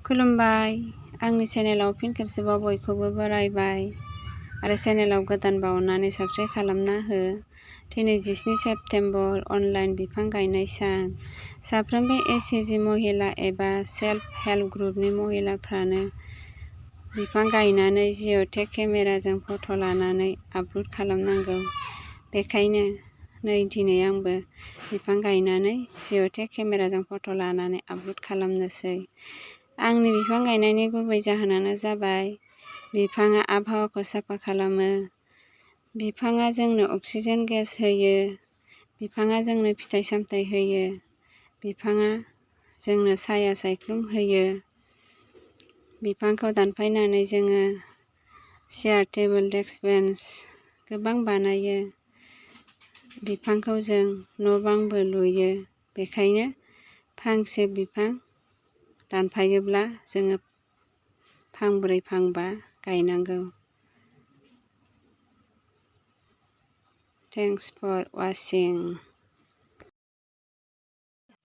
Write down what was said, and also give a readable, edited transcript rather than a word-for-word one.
खुलुमबाय, आंनि चेनेलाव फिन खेबसेबाव बयखौबो बरायबाय आरो चेनेलाव गोदान बावनानै साबस्क्राइब खालामना हो। दिनै 17 सेप्तेम्बर अनलाइन बिफां गायनाय सान। साफ्रोमबो एसएचजि महिला एबा सेल्फ हेल्प ग्रुपनि महिलाफ्रानो बिफां गायनानै जिअ'टेक केमेराजों फट' लानानै आपल'ड खालामनांगौ। बेखायनो दिनै आंबो बिफां गायनानै जिअ'टेक केमेराजों फट' लानानै आपल'ड खालामनोसै। आंनि बिफां गायनायनि गुबै जाहोनानो जाबाय बिफाङा आबहावाखौ साफा खालामो, बिफाङा जोंनो अक्सिजेन गेस होयो, बिफाङा जोंनो फिथाइ सामथाइ होयो, बिफाङा जोंनो साया सायख्लुम होयो। बिफांखौ दानफायनानै जोङो चेयार, टेबोल, डेस्क, बेन्च गोबां बानायो। बिफांखौ जों न' बांबो लुयो। बेखायनो फांसे बिफां दानफायोब्ला जोङो फांब्रै फांबा गायनांगौ। Thanks for वाचिं।